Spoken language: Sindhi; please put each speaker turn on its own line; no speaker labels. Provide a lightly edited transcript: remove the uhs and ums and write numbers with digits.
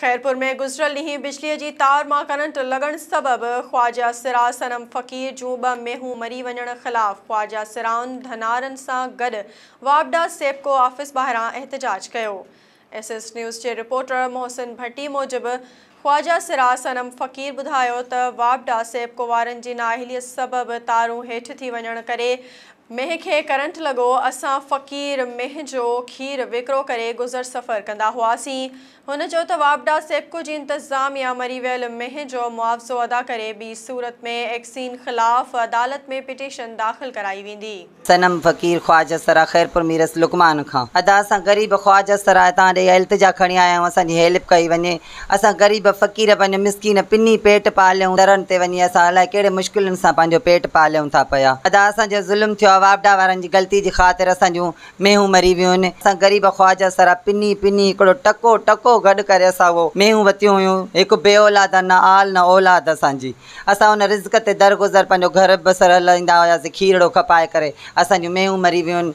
خيرپور ۾ گذريل ڏينهن بجليء جي تار مان ڪرنٽ لڳڻ سبب خواجه سرا صنم فقير جون ٻه مينهون مري وڃڻ خلاف خواجه سرائن ڌنارن سان گڏ واپڊا سيپڪو آفيس ٻاهران احتجاج ڪيو. ايس ايس نيوز جي رپورٽر محسن ڀٽي موجب خواجه سرا صنم فقير ٻڌايو ته واپڊا سيپڪو وارن جي نااهلي سبب تارون هيٺ ٿي وڃڻ ڪري مينهن کي ڪرنٽ لڳو، اسان فقير مينهن جو کير وڪرو ڪري گذر سفر ڪندا هئاسين. هن چيو ته واپڊا سيپڪو جي انتظاميا مري ويل مينهن جو معاوضو ادا ڪري، ٻي صورت ۾ ايڪسين خلاف عدالت ۾ پٽيشن داخل ڪرائي ويندي.
صنم فقير خواجه سرا خيرپور ميرس لقمان کان ادا اسان غريب خواجه سرا توهان ڏي اها التجا کڻي آيا آهيون اسان جي هيلپ ڪئي وڃي اسان غريب فقير پنهنجو مسڪين پني پيٽ پاليون درن تي وڃي اسان الائي ڪهڙي مشڪلن سان پنهنجو پيٽ پاليون ٿا پيا ادا اسان جو ظلم ٿيو آ واپڊا وارن جي غلطي جي خاطر اسان جون مينهون مري ويون آهن اسان غريب خواجه سرا پني پني هڪڙو ٽڪو ٽڪو گڏ ڪري اسان اهو مينهون وتيون هيون هڪ بي اولاد آ نه آل نه اولاد اسان جي اسان ان رزق تي درگذر پنهنجو گهر بسر هلائيندا هياسين کيرڙو کپائي ڪري اسان جون مينهون مري ويون آهن.